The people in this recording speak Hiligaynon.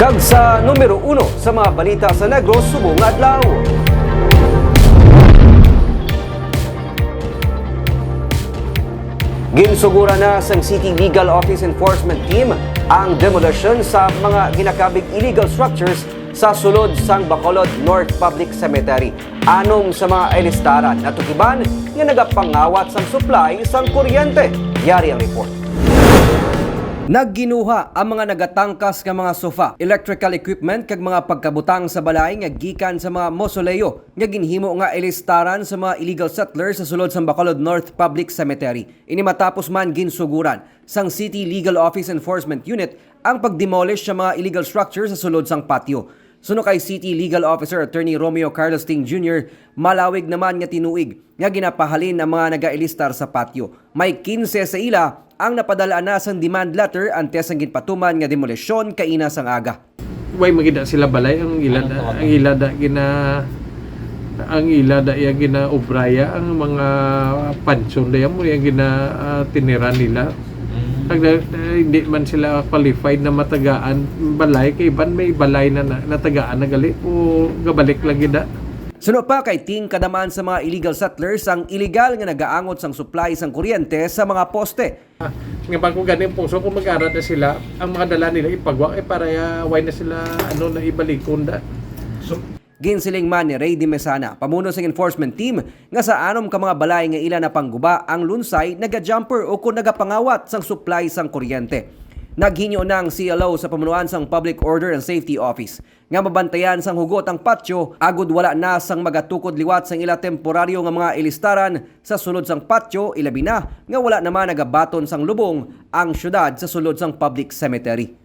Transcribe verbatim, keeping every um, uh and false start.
Kag sa numero uno sa mga balita sa Negros subong nga adlaw. Ginsuguran na sang City Legal Office Enforcement Team ang demolition sa mga ginakabig illegal structures sa sulod sang Bacolod North Public Cemetery. Anom sa mga ilistaran natukiban nga nagapangawat sang supply sang kuryente. Yari ang report. Nagginuha ang mga nagatangkas nga mga sofa, electrical equipment kag mga pagkabutang sa balay nga gikan sa mga mausoleo nga ginhimo nga ilistaran sa mga illegal settlers sa sulod sang Bacolod North Public Cemetery. Ini matapos man ginsuguran sang City Legal Office Enforcement Unit ang pag-demolish sa mga illegal structure sa sulod sang patio. Suno kay City Legal Officer Attorney Romeo Carlos Ting Junior, malawig naman nga tinuig nga ginapahalin ang mga nagailistar sa patio. May kinse sa ila ang napadal-an na sang demand letter antes sang ginpatuman nga demolisyon kaina sang aga. Way magida sila balay ang ila Anong da, tawag ang na? Ila da gina ang ila da iya ginaobraya ang mga pansyon da iya mo iya gina ah, tiniran nila. Mm. Ang da- eh, hindi man sila qualified na matagaan balay kay ban may balay na, na natagaan na gali o gabalik lang gida. Suno pa kay Ting, kadaman sa mga illegal settlers ang illegal nga nagaangot sang supply sang kuryente sa mga poste. Nga bangko gani ang puso kung mag-ara na sila, ang mga dala nila ipagwa kay para ah, way na sila ano na ibalikon da. So, Ginsiling man ni Ray Dimesana, pamuno sang enforcement team, nga sa anom ka mga balay nga ila napangguba ang lunsay naga-jumper o kon nagapangawat sang supply sang kuryente. Naghinyo na ang C L O sa pamunuan sang Public Order and Safety Office nga mabantayan sang hugot ang patio agod wala na sang magatukod liwat sang ila temporaryo nga mga ilistaran sa sulod sang patio, ilabi na nga wala naman nagabaton sang lubong ang syudad sa sulod sang public cemetery.